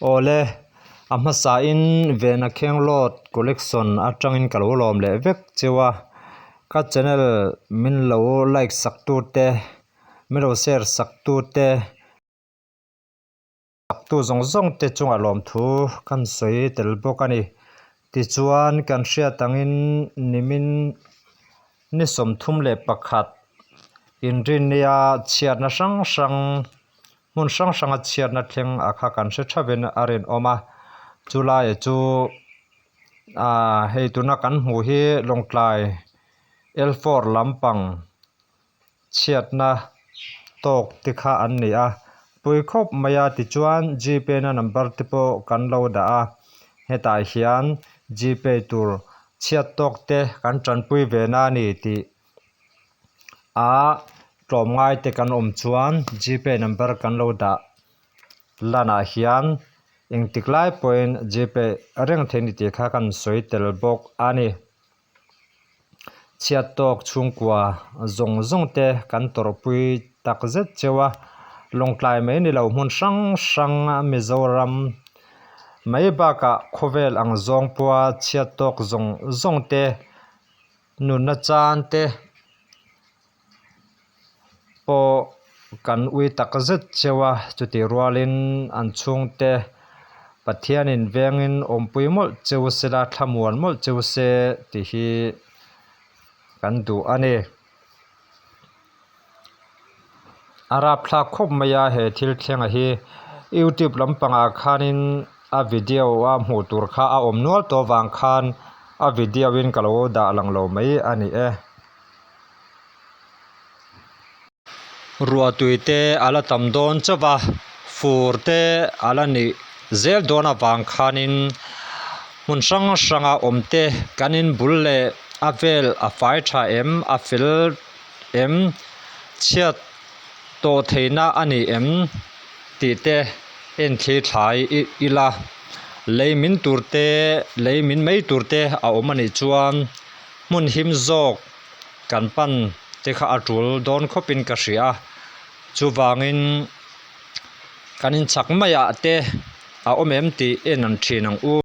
Awle, a hmasain Vena Khenglawt Collection atangin ka lo lawm leh vek cheu a, ka channel min lo like sak tute, min lo share sak tute, Saktu zawng zawng te chungah lawmthu kan sawi tel bawk a ni. Tichuan kan hriat angin nimin ni 31 inrinnia chhiatna hrang hrang hmun hrang hranga chhiatna thleng a kha kan hre theuhin a rinawm a. Chulai chu aaa hei tuna kan hmuh hi Lawngtlai L four lampang chhiatna tawk te kha an ni a, pui khawp mai a tichuan gpay na number te pawh kan lo dah a, hetah hian gpay tur chhiat tawk te kan tanpui ve na a ni tih a tlawmngai te kan awm chuan gpay number kan lo dah lanah hian engtik lai pawhin gpay reng thei a ni tih kha kan sawi tel bawk a ni. Chhiat tawk chhungkua zawng zawng te kan tawrhpui tak zet cheu a, Lawngtlai mai ni lo hmun hrang hrang Mizoram mai bakah khawvel ang zawng pawha chhiat tawk zawng zawng te nunna chan te pawh kan ui tak zet cheu a, chutih rualin an chhungte Pathianin vengin awmpui mawlh cheu sela thlamuan mawlh cheu se tih hi kan duh a ni. A rapthlak khawp mai a he thil thleng a hi youtube lampangah khanin a video a hmuh tur kha a awm nual tawh avang khan a video in ka lo dah lang lo mai a ni e. Ruahtui te a la tam dawn chauh va, fur te a la nih zel dawn avang khanin hmun hrang hranga awm te kan inbul leh a vel a fai tha em a fel em chhiat tawh theihna a ni em tih te en thli thlai ila lei min tur te lei min mai tur te a awm a nih chuan hmun him zawk. Kan pan te kha a tul dawn khawpin ka hria a, chuvangin kan inchak maiah te a awm em tih en an thin ang u.